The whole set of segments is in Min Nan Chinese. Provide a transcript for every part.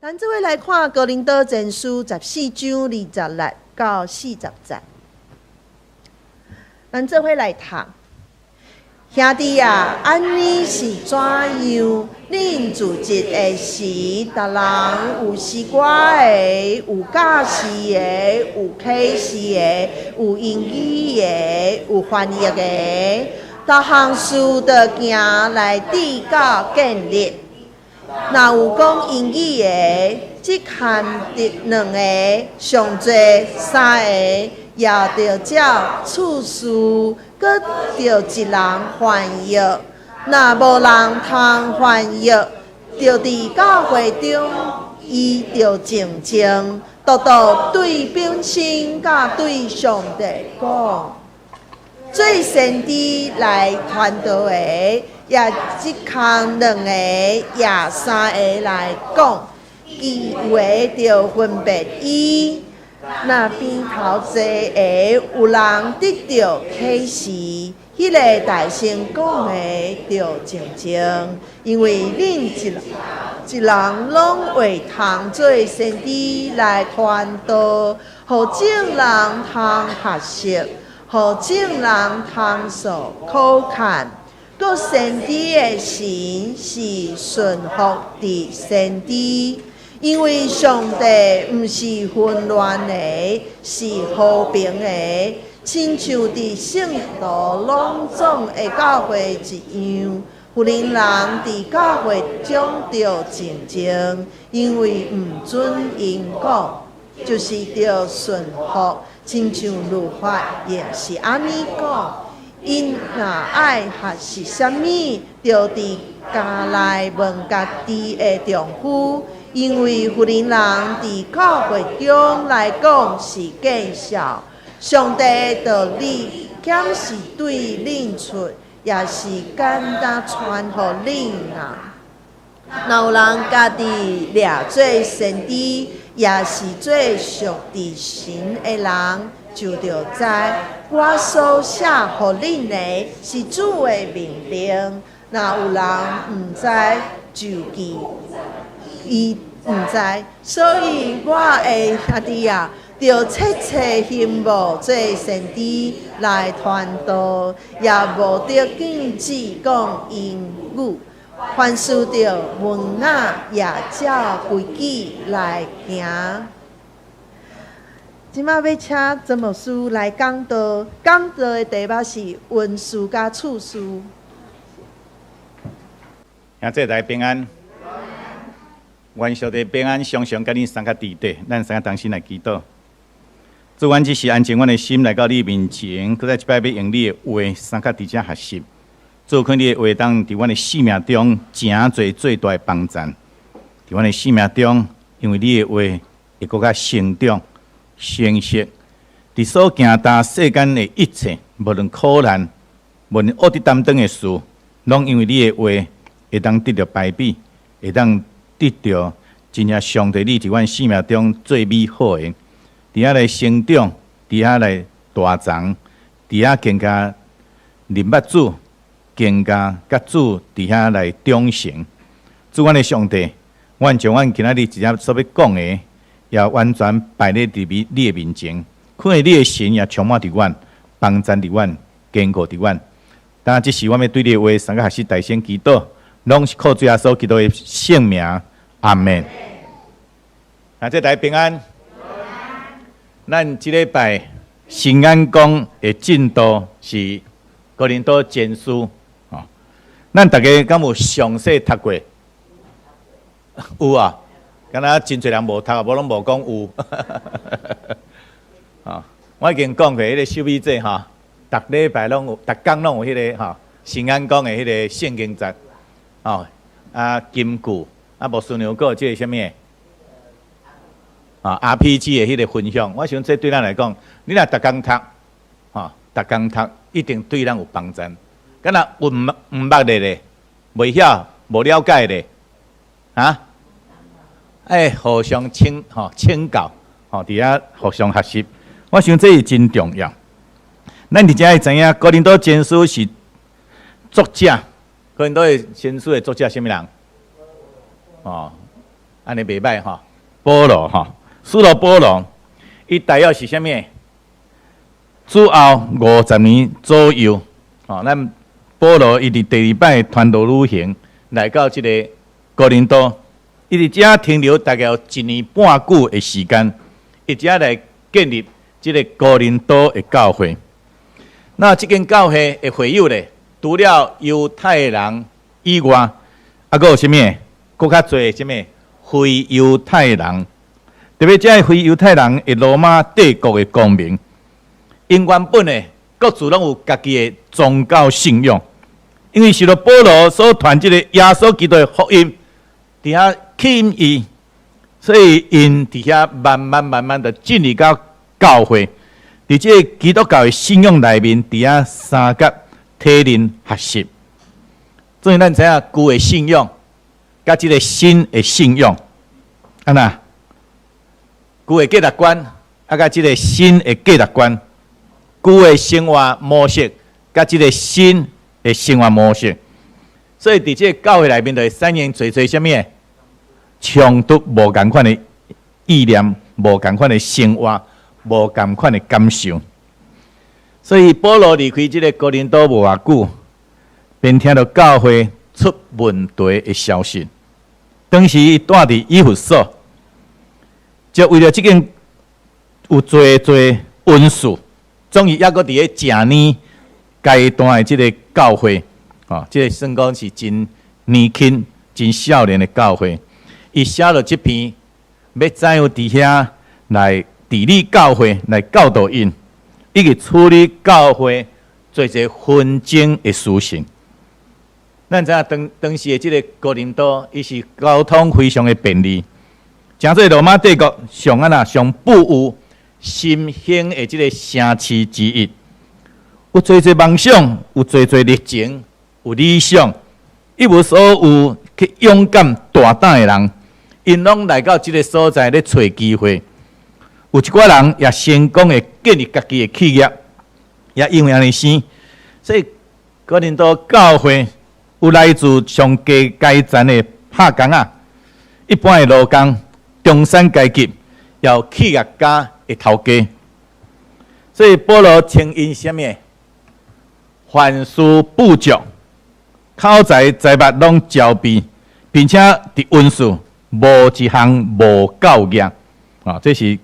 咱做伙來看《哥林多前書》14章26到40節。咱做伙來讀。兄弟啊，按呢是怎樣？恁聚集的時，逐人有詩歌的，有教示的，有啟示的，有英語的，有翻譯的，逐項事著行來直到建立。若有講英語的，只限得兩個，上濟三個，也著照次序，閣著一人翻譯。若無人通翻譯，就佇教會中，伊著靜靜，獨獨對本身佮對上帝講。做先知來傳道的，也只通兩個，抑三個來講，其餘的著分別伊。若邊頭坐的有人得著啟示，彼个大聲講的著靜靜，因為恁一人一人攏會通做先知來傳道，予眾人通學習，予眾人通受苦勸。閣先知的神是順服佇先知，因為上帝毋是紛亂的，是和平的，親像佇聖徒攏總的教會一樣。婦人佇教會中著靜靜，因為毋准𪜶講，就是著順服，親像律法也是按呢講。𪜶若愛學習啥物，著佇家內問家己的丈夫，因為婦人佇教會中來講是見笑。上帝的道理敢是對恁出，抑是敢若傳予恁啊？若有人家己掠做先知，抑是做屬佇神的人，就著知我所寫予恁的是主的命令。若有人毋知，就記伊毋知。所以我的兄弟啊，著切切希望做先知來傳道，也無得禁止講英語。凡事著文雅，也照規矩來行。這馬欲請曾牧師來講道，講道的題目是文士佮處士。兄弟大家平安，願上帝平安，常常佮恁相佮佇底，咱三個同心來祈禱。主，阮只是安靜阮的心來到你面前，閣再一擺欲用你的話，相佮佇遮學習。主，願你的話當佇阮的生命中，誠濟最大的幫贊。佇阮的生命中，因為你的話會閣較成長、成熟。佇所行踏世間的一切，無論苦難，無論惡得擔當的事，攏因為你的話會當得著排比，會當得著真正上帝你佇阮生命中最美好的。佇遐來成長，佇遐來大長，佇遐更加認捌主，更加佮主佇遐來長成。主阮的上帝，阮將阮今仔日一下所欲講的，也完全擺咧佇你的面前，看見你的神也充滿佇阮，幫贊佇阮，堅固佇阮。當這時，我欲對你的話，三個學習大聲祈禱，攏是靠主耶穌基督的聖名，阿門。啊，這大家平安。咱這禮拜新眼光的進度是哥林多前書，哦，咱大家敢有詳細讀過？有啊，敢若真濟人無讀，無攏無講有。啊，我已經講過，彼個秀美姐吼，逐禮拜攏有，逐工攏有彼個吼新眼光的彼個聖經節，哦，啊金句，啊牧師娘閣有這個啥物？啊，RPG 的彼個分享，我想這對咱來講，你若逐工讀，吼，逐工讀一定對咱有幫助。敢若有毋捌的咧，袂曉、無了解的，啊，愛互相請吼請教，吼佇遐互相學習。我想這是真重要。咱佇遮會知影，哥林多前書是作者，哥林多前書的作者啥物人？哦，按呢袂䆀吼，保羅吼，使徒保羅，伊大約是啥物？主後50年左右，吼，咱保羅伊佇第二擺傳道旅行來到這个哥林多，伊佇遮停留大概有一年半久的時間，伊遮來建立這个哥林多的教會。那這間教會的會友咧，除了猶太人以外，啊，閣有啥物？閣較濟啥物？非猶太人，特別這个非猶太人的羅馬帝國的公民，𪜶原本呢，各自攏有家己的宗教信仰。因為受著保羅所傳這个耶穌基督的福音，佇遐吸引伊，所以𪜶佇遐慢慢慢慢的進入到教會，佇這个基督教的信仰內面，佇遐相佮體認學習。所以咱知影舊的信仰，佮這个新的信仰，按怎？舊的價值觀，啊，佮這个新的價值觀，舊的生活模式，佮這个新的生活模式，所以佇這个教會內面，就會產生濟濟啥物？衝突無仝款的意念，無仝款的生活，無仝款的感受。所以保羅離開這个哥林多無偌久，便聽著教會出問題的消息。當時伊蹛佇以弗所，就為著這間有濟濟恩賜，總伊猶閣佇咧成年階段的這个教會，哦，這个算講是真年輕、真少年的教會。伊寫了這篇，欲怎樣佇遐來治理教會，來教導𪜶，以及處理教會濟濟紛爭的事情。咱知影當當時的這个哥林多，伊是交通非常的便利，成做羅馬帝國上按怎上富有新興的這个城市之一。有濟濟夢想，有濟濟熱情，有理想，一無所有去勇敢大膽的人，𪜶攏來到這个所在咧揣機會。有一寡人也成功的建立家己的企業，也因為按呢生，所以哥林多教會有來自上低階層的拍工仔，一般的勞工、中產階級，也有企業家的頭家。所以保羅稱𪜶啥物？凡事富足，口才財物攏齊備，並且佇恩賜無一項無夠額。啊，這是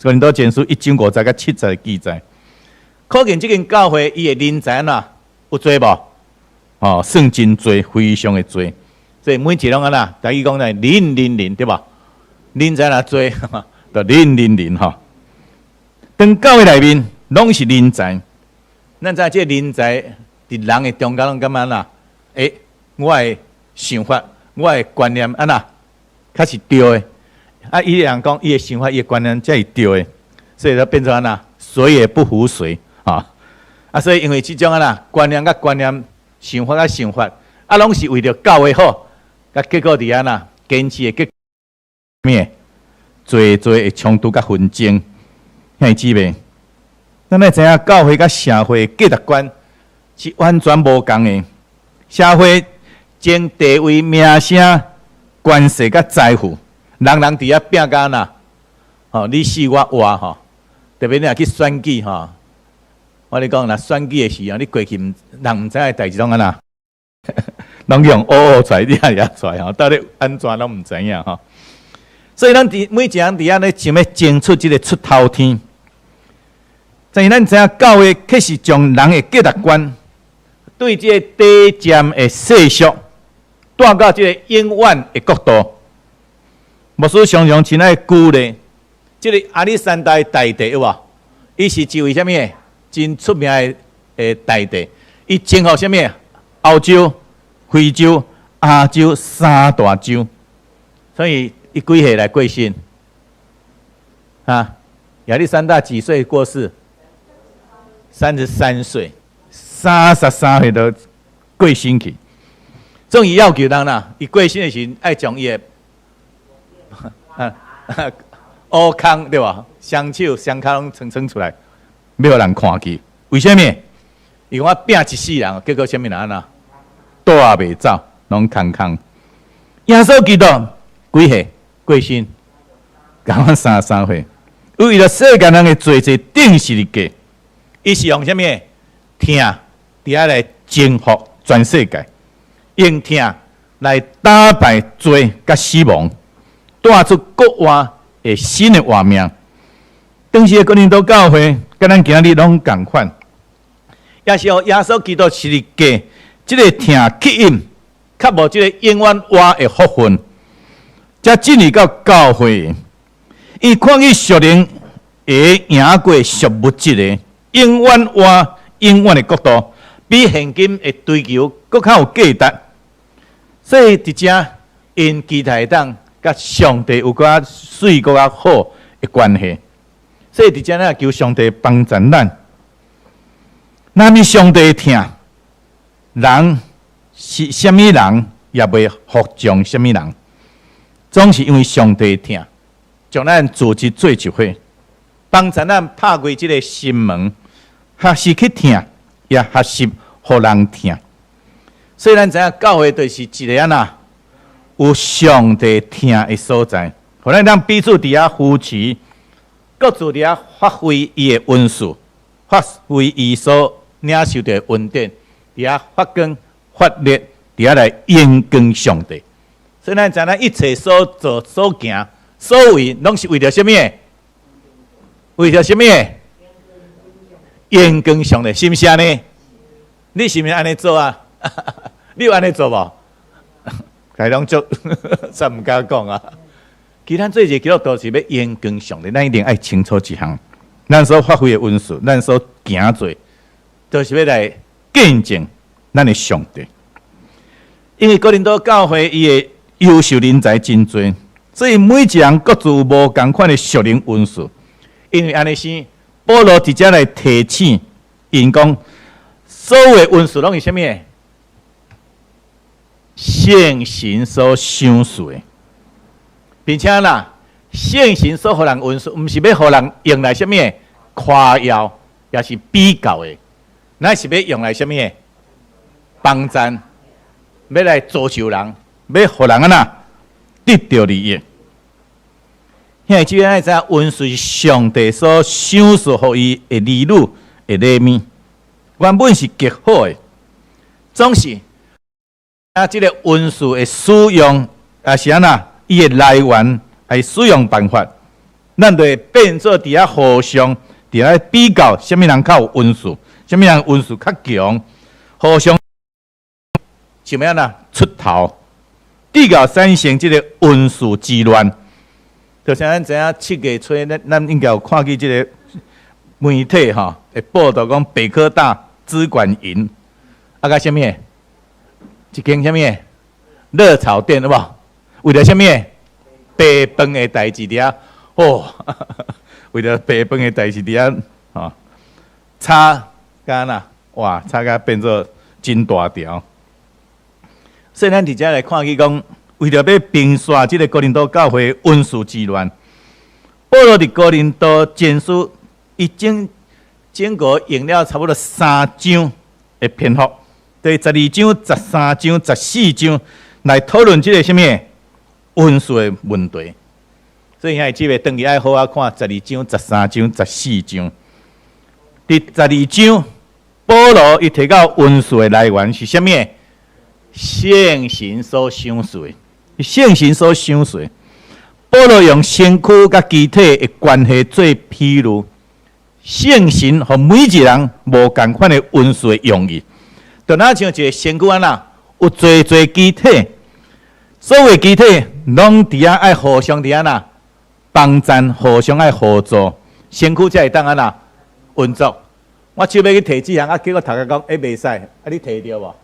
哥林多前書一章五節佮七節的記載。可見這間教會伊的人才若有濟無？哦，算真濟，非常的濟。所以每一個攏按怎？台語講咧，人人人對無？人才若濟，就人人人吼。當教會內面攏是人才，咱知這个人才佇人的中間攏感覺按怎？欸，我的想法，我的觀念按怎？較是對的。啊，伊的人講，伊的想法，伊的觀念才是對的，所以就變做按怎？誰也不服誰啊！啊，所以因為這種按怎觀念佮觀念，想法佮想法，啊，攏是為著教會好，啊，結果佇按怎堅持的結面，濟濟的衝突佮紛爭，兄弟姊妹，咱愛知影教會佮社會價值觀是完全無仝的。社會爭地位、名聲、權勢佮財富，人人佇遐拼甲按怎？吼，你死我活吼，特別你若去選舉吼，我咧講，若選舉的時候，你過去毋人毋知影的代誌攏按怎？攏用烏烏出來，你也會出來吼，到底按怎攏毋知影吼。所以咱佇每一個人佇遐咧想欲爭出這个出頭天。但是咱知影教會確實將人的價值觀對這个短暫的世俗帶到這个永遠的國度。牧師常常真愛舉例，這个亞歷山大大帝有無？伊是一位啥物？真出名的大帝，伊征服啥物？歐洲、非洲、亞洲三大洲，所以伊幾歲來過身？啊，亞歷山大幾歲過世？33歲，33歲就過身去。總伊要求人啦，伊過身的時陣愛將伊的烏空對無？雙手雙跤攏撐撐出來，欲予人看見。為啥物？伊講我拼一世人，結果啥物人按怎？倒也袂走，攏空空。耶穌基督幾歲？過身，共阮33歲，為著世間人的罪債釘十字架，伊是用啥物？疼佇遐來征服全世界，用疼來打敗罪佮死亡，帶出閣活的新的活命。當時的哥林多教會，佮咱今日攏仝款，也是予耶穌基督十字架，這个疼吸引，較無這个永遠活的福分，才進入到教會。伊看見屬靈會贏過屬物質的永遠活、永遠的國度，比現今的追求閣較有價值。所以佇遮，𪜶期待會當佮上帝有閣較媠、閣較好的關係。所以佇遮，咱求上帝幫助咱。若毋是上帝疼，人是啥物人也袂服從啥物人，總是因為上帝疼，將咱組織做一伙，幫助咱拍開這个心門，學習去疼，也學習予人疼。所以咱知影教會就是一个按怎有上帝疼的所在，予咱當彼此佇遐扶持，各自佇遐發揮伊的恩賜，發揮伊所領受的恩典，佇遐發光發熱，佇遐來榮光上帝。所以咱知影一切所做、所行、所為，攏是為著啥物？為著啥物？榮光上帝，是毋是按呢？你是毋是按呢做啊？你有按呢做無？開攏足，煞毋敢講啊。其實咱做一個基督徒是欲榮光上帝，咱一定愛清楚這項。咱所發揮的恩賜，咱所行做，都是欲來見證咱的上帝。因為哥林多教會伊的優秀人才真濟，所以每一人各自有無仝款的屬靈恩賜。因為按呢生，保羅佇遮來提醒𪜶講，所有的恩賜攏是啥物？聖神所賞賜的，並且啦，聖神所予人恩賜，毋是欲予人用來啥物誇耀，抑是比較的，乃是欲用來啥物幫贊，欲來造就人，欲予人按怎得著利益。兄弟姊妹，知影恩賜是上帝所賞賜予伊的兒女的禮物，原本是極好的，總是啊，這个恩賜的使用，抑是按怎，伊的來源，還使用辦法，咱就會變做佇遐互相佇遐比較，啥物人較有恩賜，啥物人恩賜較強，互相想欲按怎出頭，直到產生這个恩賜之亂。就像咱知影7月初，咱應該有看見這个媒體吼，會報道講北科大資管營，啊，佮啥物？一間啥物？熱炒店，有無？為著啥物？白飯的代誌佇遐，哦，為著白飯的代誌佇遐，吼，吵甲按怎，哇，吵甲變做真大條。所以咱佇遮來看見講，為著欲平煞這个哥林多教會恩賜之亂，保羅佇哥林多前書已經整個用了差不多三章的篇幅，第十二章、十三章、十四章來討論這个啥物恩賜的問題。所以兄弟姊妹，轉去愛好好看十二章、十三章、十四章。佇十二章，保羅伊提到恩賜的來源是啥物？聖神所賞賜的，聖神所賞賜。保羅用身軀佮肢體的關係做譬喻，聖神予每一個人無仝款的恩賜的用意，就若像一個身軀按怎，有濟濟肢體，所有肢體攏佇遐愛互相佇按怎幫贊，互相愛合作，身軀才會當按怎運作。我手欲去提這項，啊，結果頭家講，欸，袂使，啊，你提著無？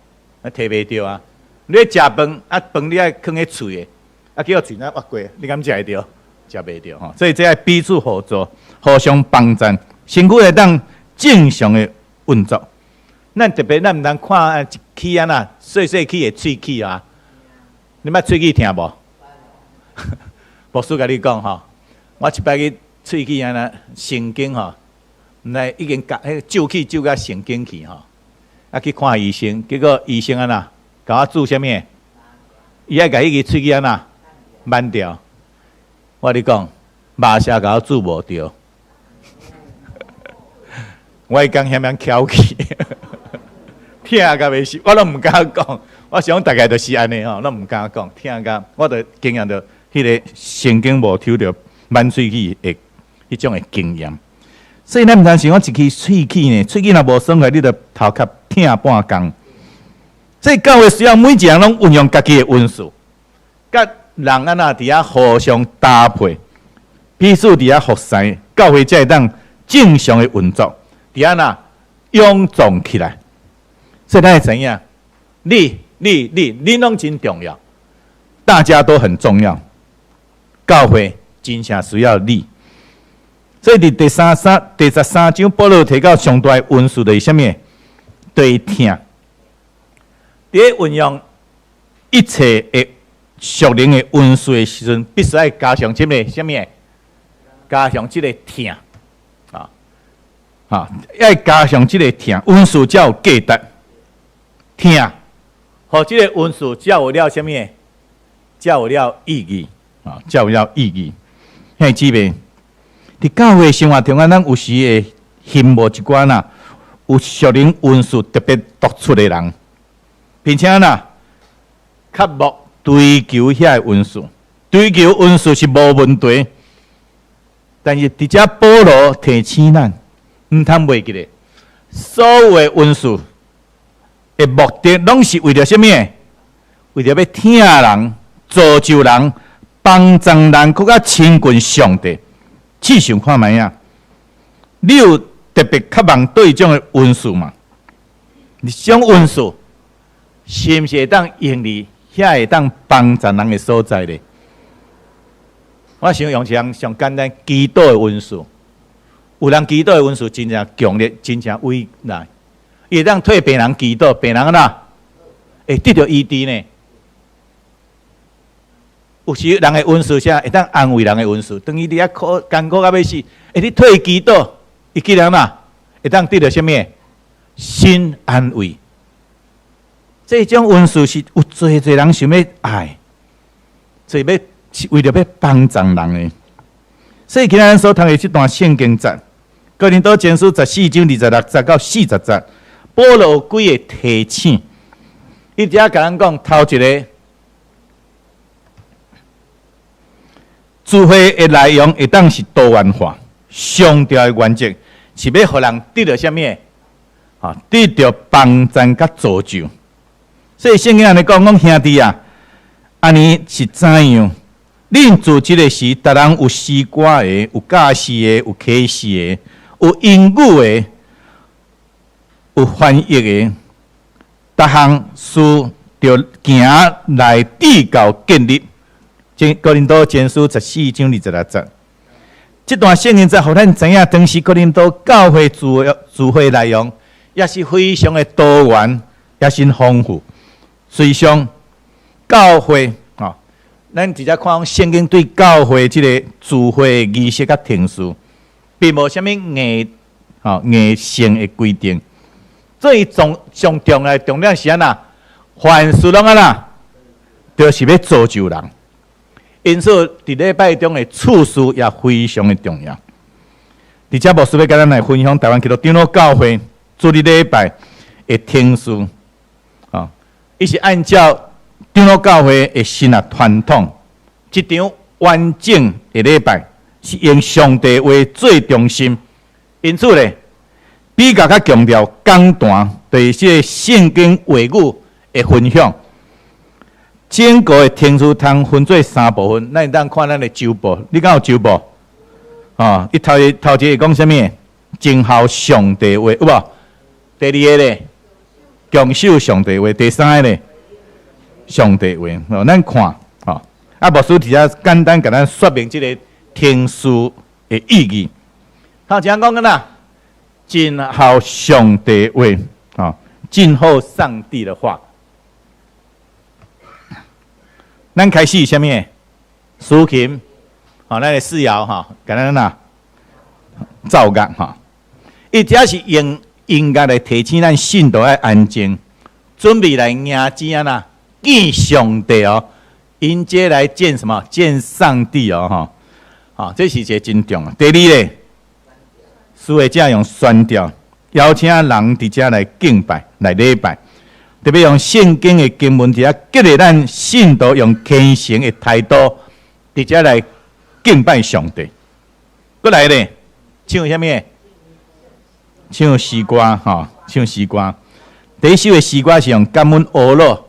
啊，提袂著啊！你咧食飯，啊，飯你愛囥佇喙的，啊，結果喙若挖過，你敢食會著？食袂著吼。所以這愛彼此合作，互相幫贊，身軀會當正常的運作。咱特別咱毋通看一齒按怎，細細齒的喙齒啊，你捌喙齒疼無？牧師共你講吼，我一擺去喙齒按怎神經吼，毋知已經甲彼個蛀去蛀甲神經去吼，啊去看醫生，結果醫生按怎，共我注啥物？伊愛共彼支喙齒按怎，挽掉。我共你講，肉聲共我注無著，我講遐樣翹起，疼甲欲死，我攏毋敢講。我想大概就是按呢吼，攏毋敢講，疼甲我就經驗著彼个神經無抽著挽喙齒的彼種的經驗。所以咱毋通想講一支喙齒呢，喙齒若無爽快，你就頭殼疼半工。所以教會需要每一個人攏運用家己的恩賜，佮人按怎佇遐互相搭配，彼此佇遐服侍，教會才會當正常的運作，佇按怎蛹壯起來。所以咱會知影，你、你、你、你攏真重要，大家都很重要。教會真正需要你。所以佇第13章，保羅提到上大的恩賜就是啥物？對疼。佇咧運用一切的屬靈的恩賜的時陣，必須愛加上這个啥物？加上這个疼，啊啊，愛加上這个疼，恩賜才有價值。疼，予這个恩賜才有了啥物？才有了意義啊，才有了意義。兄弟姊妹，佇教會生活中啊，咱有時會羨慕一寡啦，有屬靈恩賜特別突出的人，並且啦，渴慕追求遐个恩賜，追求恩賜是無問題。但是佇遮保羅提醒咱，毋通袂記咧，所有的恩賜的目的，攏是為著啥物？為著欲疼人、造就人、幫助人，閣較親近上帝。試想看覓仔？你有特別渴望對種的恩賜嗎？你這種恩賜是毋是會當用佇遐會當幫助人的所在咧？我想用一項上簡單祈禱的恩賜，有人祈禱的恩賜真正強烈，真正偉大。伊會當替病人祈禱，病人按怎會得著醫治呢？有時人的恩賜啥會當安慰人的恩賜，當伊佇遐苦艱苦甲欲死，欸，你替伊祈禱，伊竟然按怎會當得著啥物？新安慰。這種恩賜是有濟濟人想欲愛，濟欲是為著欲幫助人的。所以今仔咱所讀的這段聖經節，哥林多前書14章26節到40節，保羅有幾个提醒，伊遮共咱講頭一个。聚會的內容會當是多元化，上重要的原則是欲予人得著啥物？啊，得著幫贊佮造就。所以聖經按呢講，講兄弟啊，按呢是怎樣？恁組織的時，逐人有詩歌的，有教示的，有啟示的，有言語的，有翻譯的，逐項事著行來至到建立。哥林多前書14章26節，這段聖經節予咱知影，當時哥林多教會聚會內容也是非常的多元，也是豐富。隨上教會吼，咱直接看聖經對教會這个聚會儀式佮程序，並無啥物硬吼硬性的規定。最重上重要的重點是按怎？凡事攏按怎？就是欲造就人。因此，佇禮拜中的次序也非常的重要。佇遮牧師欲共咱來分享台灣基督長老教會主日禮拜的程序，啊，伊是按照長老教會的神學傳統，這場完整的禮拜是用上帝話做中心。因此咧，比較較強調講壇對這个聖經話語的分享。整個的程序通分做三部分，咱會當看咱的週報，你敢有週報？啊，伊頭一頭一个講啥物？靜候上帝話，有無？第二个咧，共守上帝話；第三个咧，上帝話。哦，咱看，吼，啊，牧師佇遮簡單共咱說明這个程序的意義。頭前講緊啦，靜候上帝話，吼，靜候上帝的話。咱開始啥物？司琴，吼，咱的四爻吼，共咱哪奏樂吼。伊遮是用音樂來提醒咱信徒愛安靜，準備來迎接按怎見上帝哦。迎接來見什麼？見上帝哦，吼。啊，這是一个真重要。第二咧，司會者用宣調邀請人佇遮來敬拜、來禮拜，特別用聖經的經文佇遐激勵咱信徒用虔誠的態度佇遮來敬拜上帝。閣來咧，唱啥物？唱詩歌吼，唱詩歌。第一首的詩歌是用感恩阿樂，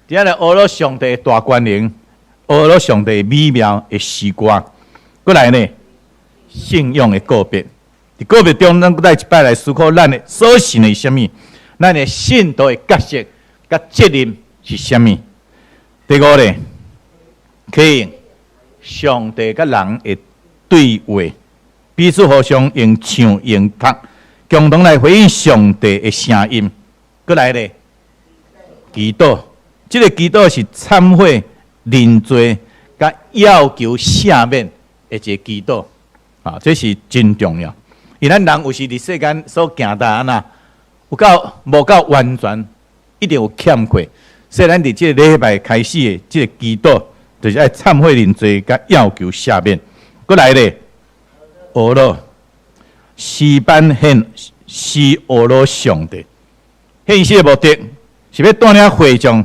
佇遮來阿樂上帝大權能，阿樂上帝美妙的詩歌。閣來呢，信仰的告別。佇告別中，咱閣再一擺來思考咱的所信的是啥物，咱的信徒的角色佮責任是啥物。第五咧，啟應上帝佮人的對話，彼此互相用唱用讀，共同來回應上帝的聲音。閣來咧，祈禱，這个祈禱是懺悔、認罪、佮要求赦免的一个祈禱，啊，這是真重要。因為咱人有時佇世間所行的按怎，有夠無夠完全，一定有欠缺。所以咱佇這个禮拜開始的這个祈禱，就是愛懺悔認罪，佮要求赦免。閣來咧，阿樂詩班獻詩阿樂上帝。獻詩的目的是欲帶領會眾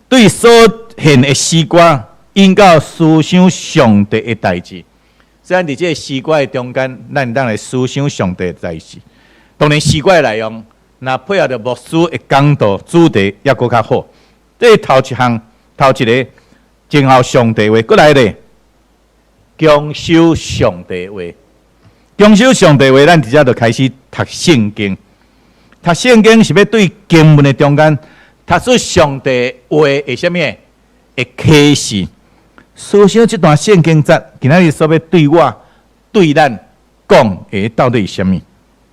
對所獻的詩歌引到思想上帝的代誌。所以咱佇這个詩歌的中間，咱會當來思想上帝的代誌。當然，詩歌的內容若配合著牧師的講道主題，猶閣較好。這是頭一項，頭一个靜候上帝話，閣來咧，恭守上帝話，恭守上帝話，咱佇遮就開始讀聖經。讀聖經是欲對經文的中間讀出上帝話的啥物的啟示。思想這段聖經節，今仔日所欲對我、對咱講的到底是啥物？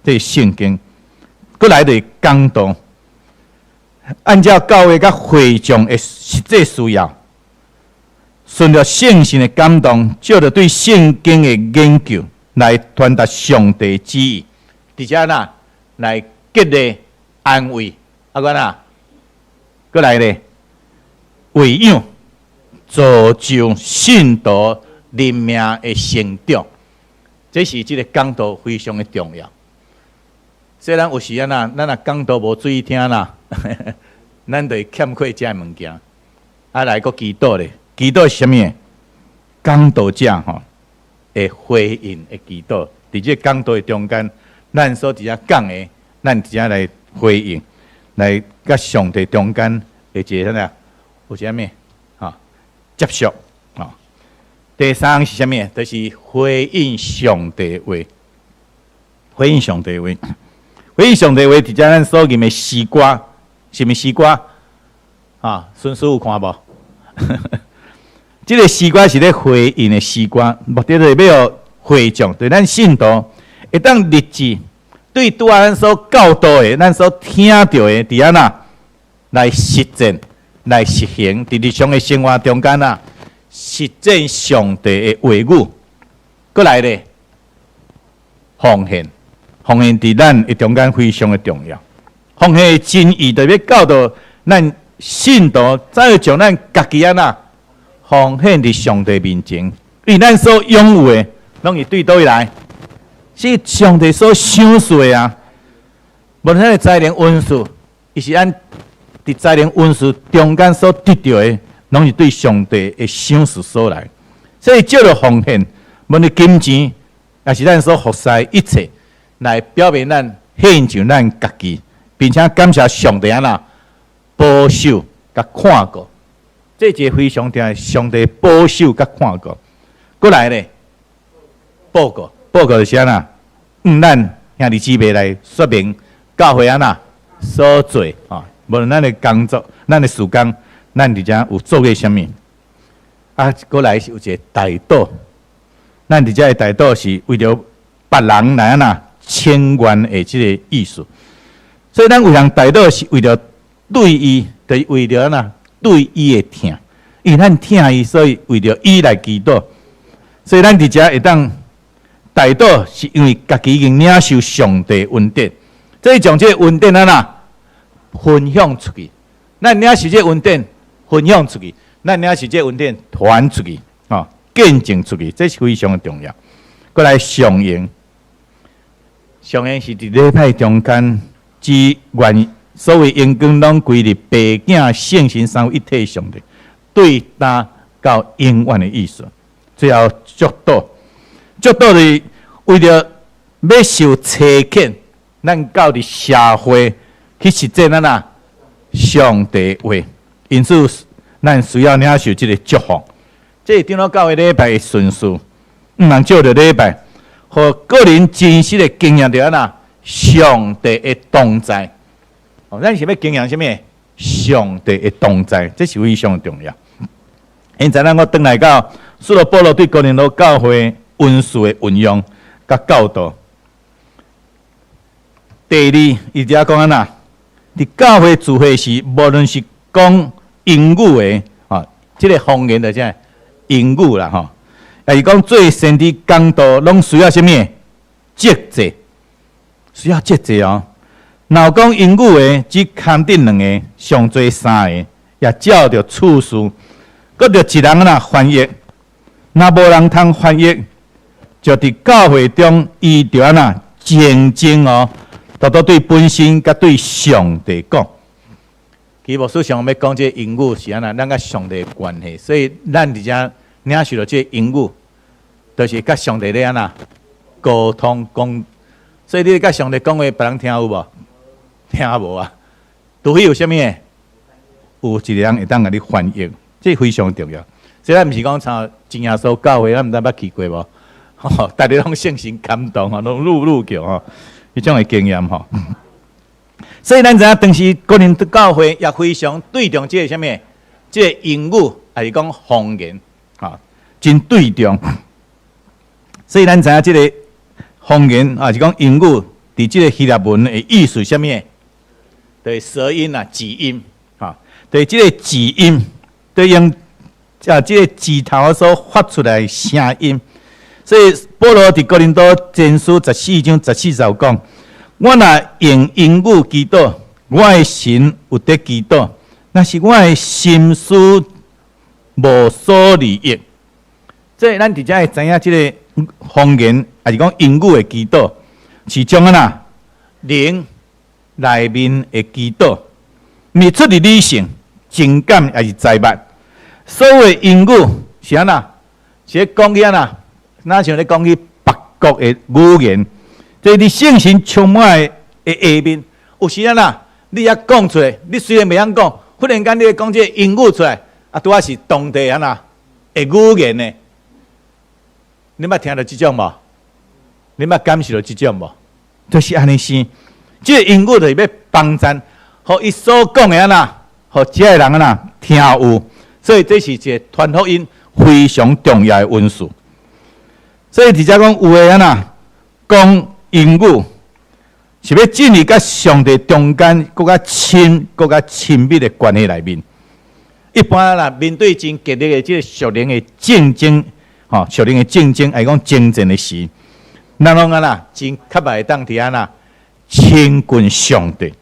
這是聖經。閣來就是講道，按照教會佮會眾的實際需要，順著聖神的感動，藉著對聖經的研究來傳達上帝旨意，佇遮哪來激勵、安慰，啊，閣哪，閣來咧，餵養、造就信徒靈命的成長，這是這个講道非常的重要。雖然有時按怎，咱若講道無注意聽啦，咱就會欠缺這个物件。啊，來閣祈禱咧，祈禱是啥物？講道者吼會回應的祈禱，佇這个講道的中間，咱所佇遮講的，咱佇遮來回應，來佮上帝中間的一个啥物？有啥物？吼，接觸。吼，第三是啥物？就是回應上帝話，回應上帝話，回應上帝話，佇遮咱所吟的詩歌，是毋是詩歌？啊，孫師有看無？這个詩歌是咧回應的詩歌，目的就是欲予會眾，對咱信徒會當立志對拄仔咱所教導的、咱所聽著的，佇按怎來實踐、來實行，佇日常的生活中間啊，實踐上帝的話語。閣來咧，奉獻，奉獻佇咱的中間非常的重要。奉獻的真意，就欲教導咱信徒，怎樣將咱家己按怎奉獻佇上帝面前，因為咱所擁有的，攏是對佗位來？是上帝所賞賜的啊！無論咱的才能恩賜，伊是按佇才能恩賜中間所得著的，攏是對上帝的賞賜所來。所以藉著奉獻，無論金錢，抑是咱所服侍的一切，來表明咱獻上咱家己，並且感謝上帝按怎保守佮看顧。這一个非常重要，上帝保守佮看顧。閣來咧，報告，報告就是按怎？咱兄弟姊妹來說明教會按怎所做啊，無論咱的工作、咱的事工，咱佇遮有做過啥物？啊，閣來是有一个代禱，咱佇遮的代禱是為著別人來按怎請願的這个意思。所以咱有人代禱是為著對伊，就是為著按怎對伊的疼，因為咱疼伊，所以為著伊來祈禱。所以咱佇遮會當代禱，是因為家己已經領受上帝恩典，所以將這个恩典按怎分享出去。咱領受這个恩典分享出去，咱領受這个恩典傳出去，吼，見證出去，這是非常的重要。閣來上榮，上榮是佇禮拜中間之願，所有榮光攏歸佇父子聖神三位一體上帝，對今到永遠的意思。最後祝禱，祝禱是為著欲受差遣，咱到佇社會去實踐咱啊上帝話，因此咱需要領受這个祝福。這是長老教會禮拜的順序，毋通借著禮拜，予個人真實的經驗著按怎上帝的同在。哦，咱是欲經驗啥物？上帝的同在，這是非常重要。現在咱閣轉來到使徒保羅對哥林多教會恩賜的運用佮教導。第二，伊遮講按怎？佇教會聚會時，無論是講英語的，啊，這个方言就啥英語啦，吼，抑是講做先知講道，攏需要啥物？節制，需要節制哦。若有講英語的，只勘定兩个，上濟三个，也照著次序，閣著一人按怎翻譯。若無人通翻譯，就佇教會中，伊就按怎靜靜哦，獨獨對本身佮對上帝講。其實牧師想欲講這個英語是按怎，咱佮上帝的關係，所以咱佇遮領受著這個英語，就是佮上帝咧按怎溝通講。所以你佮上帝講話，別人聽有無？聽無啊？除非有啥物？有一個人會當共你翻譯，這非常重要。所以咱毋是講像真耶穌教會，咱毋知捌去過無？吼，逐个攏聖神感動吼，攏愈愈叫吼，彼種的經驗吼。所以咱知影當時哥林多教會也非常對重這个啥物？這个英語抑是講方言，吼，真對重。所以咱知影這个方言抑是講英語，佇這个希臘文的意思啥物？就是舌音啊，舌音，吼，對這个舌音，對用啊這个舌頭所發出來的聲音。所以保羅佇哥林多前書14章14節有講：我若用英語祈禱，我的神有佇祈禱，若是我的心思無所利益。這咱佇遮會知影，這个方言，抑是講英語的祈禱，是將按怎靈內面的祈禱，毋是出自理性、情感，抑是才捌。所謂英語是按怎？是咧講起按怎？若像咧講起別國的語言，這佇聖神充滿的下面，有時按怎？你抑講出來，你雖然袂曉講，忽然間你講這个英語出來，啊，拄仔是當地按怎的語言呢？你捌聽著這種無？你捌感受著這種無？就是按呢生。這个英語就是欲幫贊，予伊所講的按怎，予遮的人按怎聽有。所以這是一个傳福音非常重要的恩賜。所以佇遮講有的按怎講英語，是欲進入佮上帝中間閣較親、閣較親密的關係內面。一般啦，面對真激烈的這个屬靈的競爭，吼，屬靈的競爭，抑是講爭戰的時，咱攏按怎真較會當佇按怎親近上帝，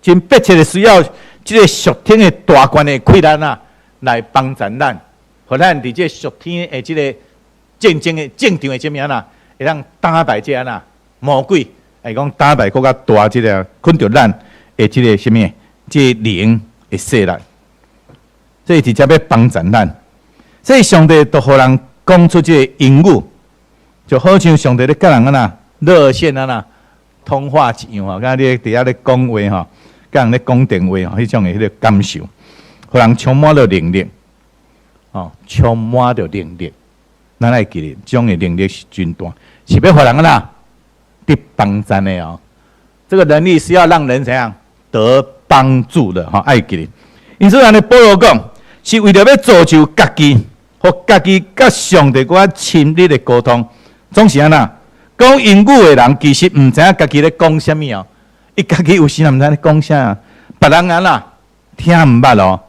真迫切的需要這个屬天的大權的氣力啊，來幫助咱，予咱佇這个屬天的這个戰爭的戰場的這物按怎，會當打敗這按怎魔鬼，抑是講打敗閣較大這个困著咱的這个啥物，這个靈的勢力，這直接欲幫助咱，所以上帝就予人講出這个英語，就好像上帝咧佮人按怎熱線按怎通話一樣吼，敢若你佇遐咧講話吼，佮人咧講電話吼，彼種的彼个感受，予人充滿著能力，吼，充滿著能力。咱愛記得，這種的能力是真大，是欲予人按怎得幫贊的哦。這个能力是要讓人怎樣得幫助的吼，愛記得。因此，按呢保羅講，是為著欲造就家己，予家己佮上帝閣較親密的溝通。總是按怎講英語的人，其實毋知影家己咧講啥物哦。伊家己有時也毋知咧講啥，別人按怎聽毋捌哦。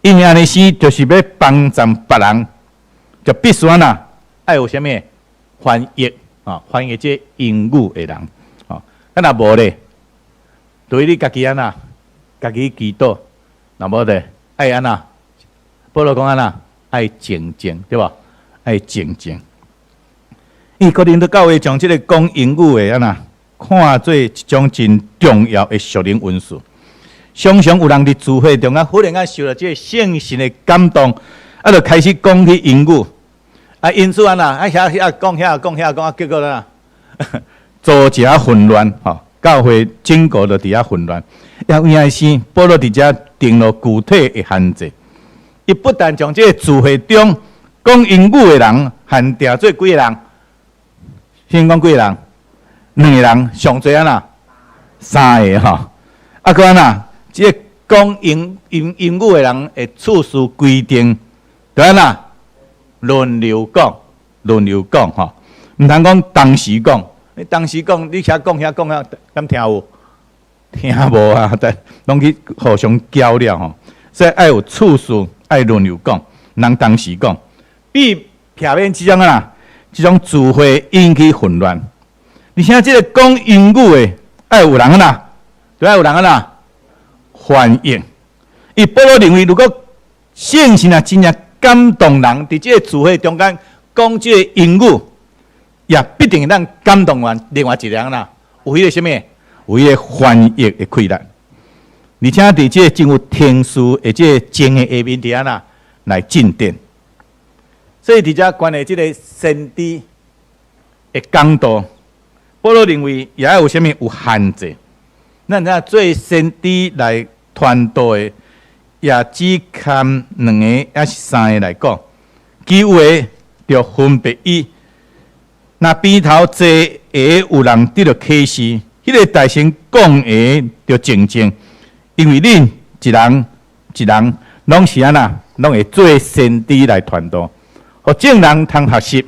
因為按呢生，就是欲幫助別人，就必須按怎愛有啥物翻譯啊，翻譯這英語的人，吼，啊若無咧，對你家己按怎，家己祈禱，若無咧，愛按怎？保羅講按怎？愛靜靜，對無？愛靜靜。伊哥林多教會將這个講英語的按怎看做一種真重要的屬靈恩賜。常常有人佇聚會中啊，忽然間受著這个聖神的感動，啊，就開始講起英語。啊，因此按怎啊，遐遐講遐講遐講，啊，結果啦，造成混亂，吼，教會整個就佇遐混亂。也有影是保羅佇遮定落具體的限制，伊不但將這个聚會中講英語的人限定做幾个人，先講幾个人，兩个人，上濟按怎？三个吼，啊，閣按怎？這个講英語的人的次序規定，著按怎？輪流講，輪流講吼，毋通講同時講。你同時講，你遐講遐講遐，敢聽有？聽無啊？但攏去互相攪了吼。所以愛有次序，愛輪流講，毋通同時講，避免這種啊，這種聚會引起混亂。而且這个講英語的，愛有人按怎？著愛有人按怎？翻譯。伊保羅認為，如果聖神啊真正感動人，佇這个聚會中間講這个英語，也必定會當感動完另外一個人啦。有彼个啥物？有彼个翻譯的氣力。而且佇這个進入程序的這个證的下面佇按怎來進展。所以佇遮關於這个先知的講道，保羅認為也愛有啥物有限制。咱知影做先知來傳道的，也只堪兩个抑是三个來講，其餘的著分別伊。若邊頭坐的有人得著啟示，彼个大聲講的著靜靜，因為恁一人一人攏是按怎，攏會做先知來傳道，予眾人通學習，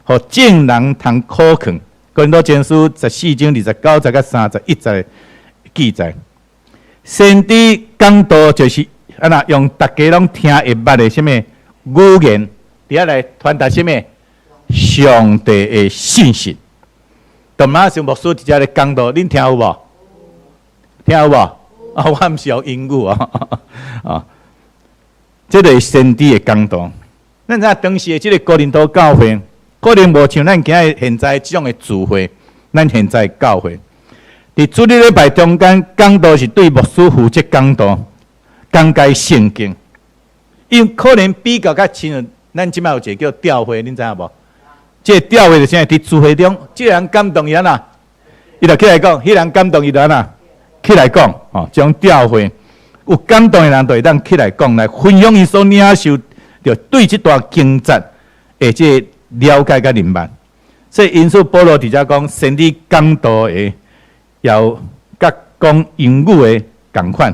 予眾人通苦勸。哥林多前書14章29節佮31節記載，先知講道就是按怎用逐家攏聽會捌的啥物語言，佇遐來傳達啥物上帝的信息。當馬上牧師佇遮咧講道，恁聽有無？聽有無？啊，我毋是用英語啊，啊，這个是先知的講道。咱知影當時的這个哥林多教會，可能無像咱今日現在這種的聚會，咱現在教會，佇主日禮拜中間講道是對牧師負責講道，講解聖經。因為可能比較較親，咱這擺有一個叫調會，恁知影無？這个調會就是啥？佇聚會中，這个人感動伊按怎，伊就起來講；彼人感動伊就按怎，起來講。哦，這種調會有感動的人，就會當起來講，來分享伊所領受著對這段經節的這个了解佮明白。所以因此保羅佇遮講，先知講道的，要佮講英語的仝款，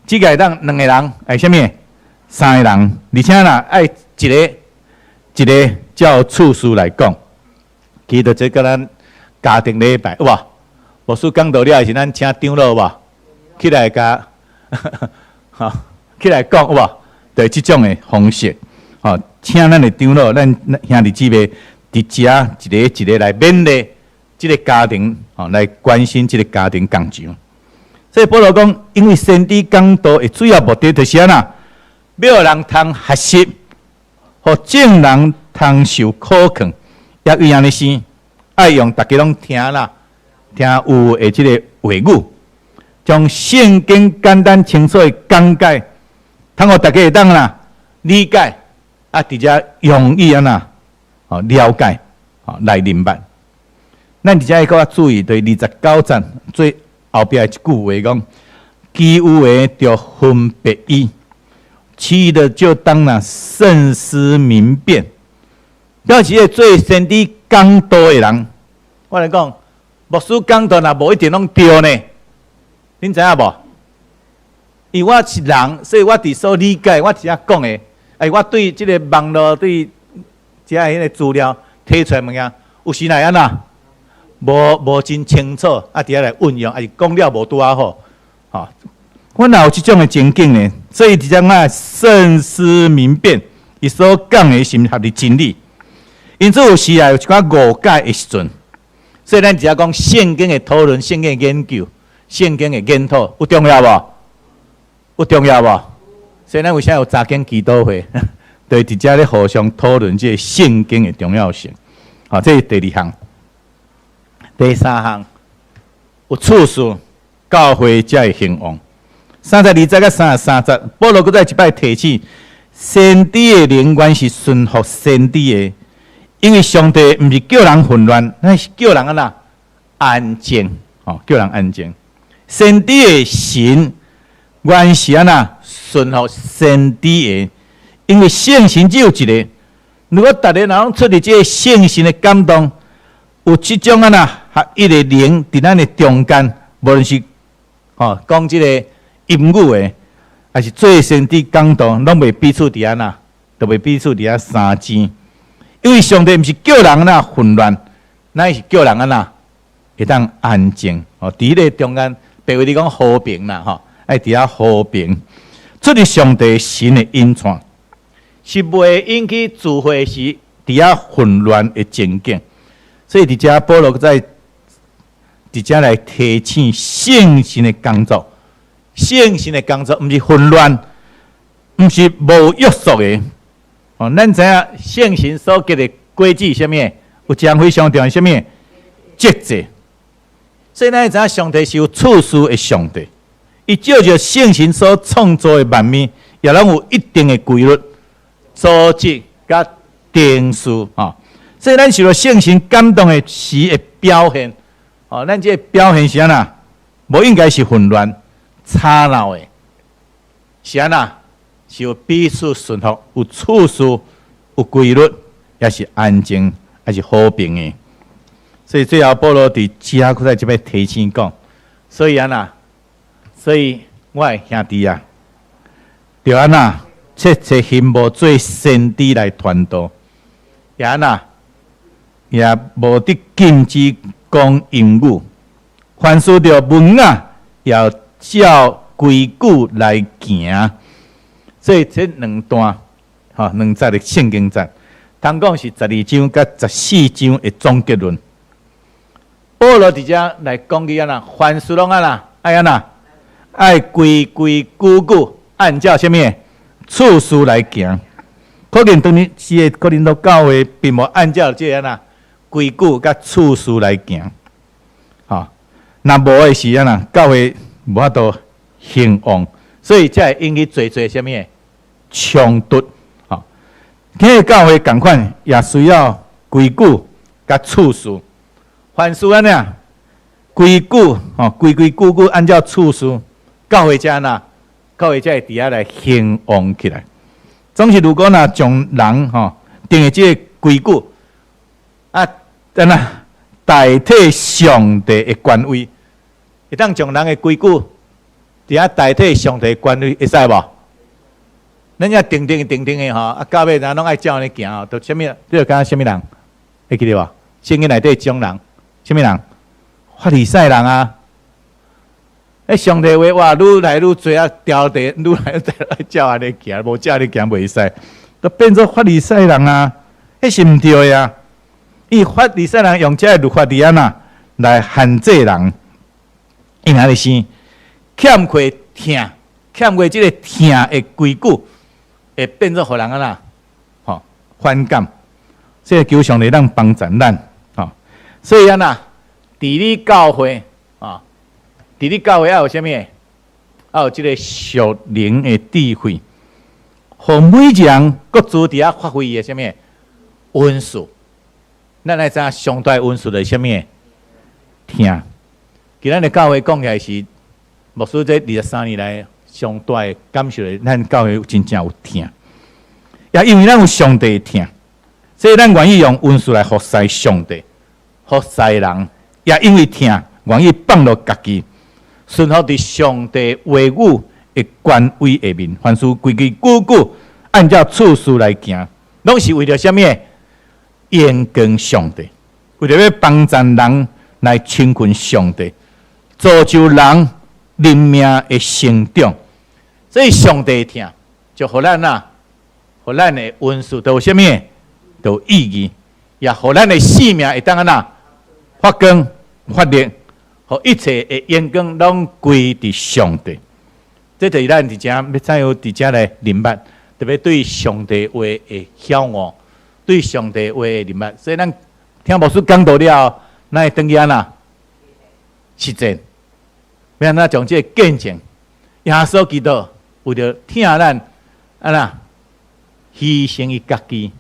只會當兩個人，愛啥物？三个人，而且啦，愛一个一个照次序來講。其實這佮咱家庭禮拜有無？牧師講道了時，咱請長老有無？起來共，吼，起來講有無？對，這種的方式，吼，請咱的長老，咱兄弟姊妹佇遮一個一個來勉勵這个家庭，吼，來關心這个家庭工場。所以保羅講，因為先知講道的主要目的就是按怎，欲人通學習，予眾人通受苦勸，也因按呢是愛用逐家攏聽啦，聽有的這个話語，將聖經簡單清楚的講解，通予逐家會當啦理解，啊，佇遮容易按怎，哦了解，哦來明白。咱佇遮閣較注意，對29節最後壁一句話講，其餘的著分別伊，其餘的就當那慎思明辨。表示做先知講道的人，我來講，牧師講道若無一定攏對呢，恁知影無？因為我是人，所以我佇所理解，我佇遮講的，哎，我對這个網路對遮彼个資料提出來物件，有時若按怎，無真清楚，啊，佇遐來運用，抑是講了無拄仔好，吼，我若有這種的情景呢，所以佇遮愛慎思明辨，伊所講的是毋是合佇真理？因此有時啊有一寡誤解的時陣，所以咱只講聖經的討論、聖經的研究、聖經的研討，有重要無？有重要無？所以咱為啥有查經祈禱會？對，佇遮咧互相討論這个聖經的重要性。好，這是第二項。第三項，有次序，教會才會興旺。32節佮33節，保羅閣再一擺提醒，先知的靈原是順服先知的，因為上帝毋是叫人混亂，乃是叫人按怎安靜，哦，叫人安靜。先知的神原是按怎順服先知的，因為聖神只有一个。如果逐个人攏出佇這个聖神的感動，有這種按怎合一的靈佇咱的中間，無論是吼講這个音語的，抑是做先知講道，攏袂彼此佇按怎，都袂彼此佇遐相爭。因為上帝毋是叫人按怎混亂，乃是叫人按怎會當安靜。哦，佇彼个中間，白話咧講和平啦，吼，愛佇遐和平，出佇上帝神的引帶，是袂引起聚會時佇遐混亂的情景。所以佇遮保羅閣佇遮來提醒聖神的工作，聖神的工作毋是混亂，毋是無約束的。哦，咱知影聖神所結的果子是啥物？有一項非常重要，啥物？節制。所以咱知影上帝是有次序的上帝，伊照著聖神所創造的萬物，也攏有一定的規律、組織佮程序。吼，所以咱受著聖神感動的時的表現，哦，咱這个表現是按怎？無應該是混亂、吵鬧的，是按怎？是有彼此順服、有次序、有規律，也是安靜，也是和平的。所以最後保羅佇遮閣再這擺提醒講，所以按怎？所以我的兄弟啊，著按怎？切切恨無做先知來傳道，也按怎？也無得禁止講音語，凡事著文雅，要照規矩來行。所以這兩段，吼，兩節的聖經節，通講是12章佮14章的總結論。保羅佇遮來講起按怎，凡事攏按怎，愛按怎，愛規規矩矩按照啥物次序來行。可見當時的哥林多教會並無按照這个按怎規矩佮次序來行。吼，若無的是按怎，教會無法度興旺，所以才會引起濟濟啥物衝突。吼，今日教會仝款也需要規矩佮次序。凡事按怎規矩，吼，規規矩矩按照次序，教會才按怎，教會才會佇遐來興旺起來。總是如果若將人吼定的這个規矩，啊，按怎代替上帝的權威，會當將人的規矩佇遐代替上帝的權威，會使無？咱遮定定定定的吼，啊，到尾人攏愛照按呢行吼，都啥物？你著感覺啥物人？會記得無？聖經內底這種人，啥物人？法利賽人啊！欸，上帝話哇，愈來愈濟啊，條例愈來愈濟愛照按呢行，無照按呢行袂使，都變做法利賽人啊！彼是毋對的啊！伊法利賽人用這个律法佇按怎來限制人，因為是欠缺疼，欠缺這个疼的規矩，會變做予人按怎吼反感。所以求上帝當幫助咱，吼。所以按怎治理教會啊，治理教會愛有啥物？愛有這个屬靈的智慧，予每一人各自佇遐發揮伊的啥物恩賜。咱來知影上大恩賜就是啥物？疼。今咱的教會講起來是牧師這23年來上大的感受的，咱教會真正有疼。也因為咱有上帝的疼，所以咱願意用恩賜來服侍上帝、服侍人。也因為疼，願意放落家己，順服佇上帝話語的權威下面，凡事規規矩矩按照次序來行，攏是為著啥物？榮光上帝，為著欲幫助人來親近上帝，造就人靈命的成長。所以上帝疼，就予咱啊，予咱的恩賜都有啥物？都有意義，也予咱的生命會當按怎發光發熱，予一切的榮光攏歸佇上帝。這就是咱佇遮欲怎樣佇遮來明白，特別對上帝話的曉悟，對上帝話的明白。所以咱佇聽牧師講道了後，咱會轉去按怎實踐？欲按怎將這個見證？耶穌基督為著疼咱，按怎犧牲伊家己，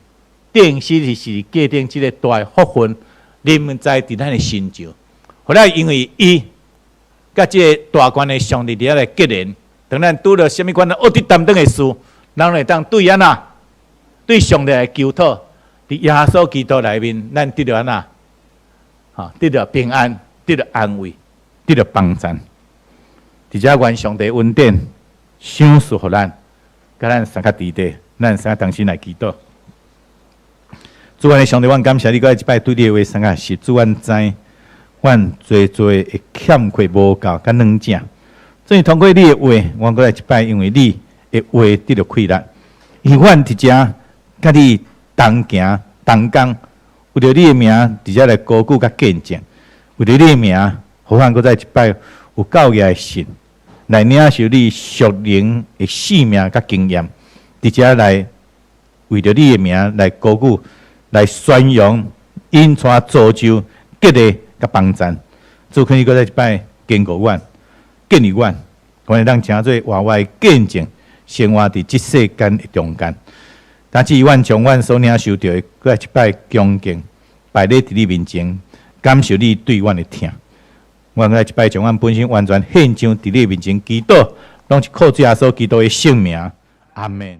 釘死佇十字架頂這个大福分臨在佇咱的身上。予咱因為伊佮這个大權的上帝佇遐來結連，當咱拄著啥物款的惡的擔當的事，咱會當對按怎對上帝來求討，佇耶穌基督內面，咱得著按怎？哈，得著平安，得著安慰，得著幫贊。佇遮願上帝恩典賞賜予咱，佮咱相佮佇底，咱相佮同心來祈禱。主阮的上帝，阮感謝你，閣再一擺對你的話相佮學習。主，阮知，阮濟濟會欠缺無夠佮軟正，所以通過你的話，阮閣來一擺，因為你的話得著氣力。因為阮佇遮佮你同行同工，為著你的名，佇遮來高舉佮見證，為著你的名，予阮閣再一擺有夠額的信，來領受你屬靈的性命佮經驗，佇遮來為著你的名來高舉、來宣揚、引帶造就、激勵佮幫贊。主，懇你閣再一擺堅固阮、建立阮，阮會當成做活活的見證，生活佇這世間的中間。但是，阮將阮所領受著的，閣再一擺恭敬擺佇你面前，感受你對阮的疼。阮閣再一擺將阮本身完全獻上佇你面前祈禱，攏是靠主耶穌基督的聖名。阿門。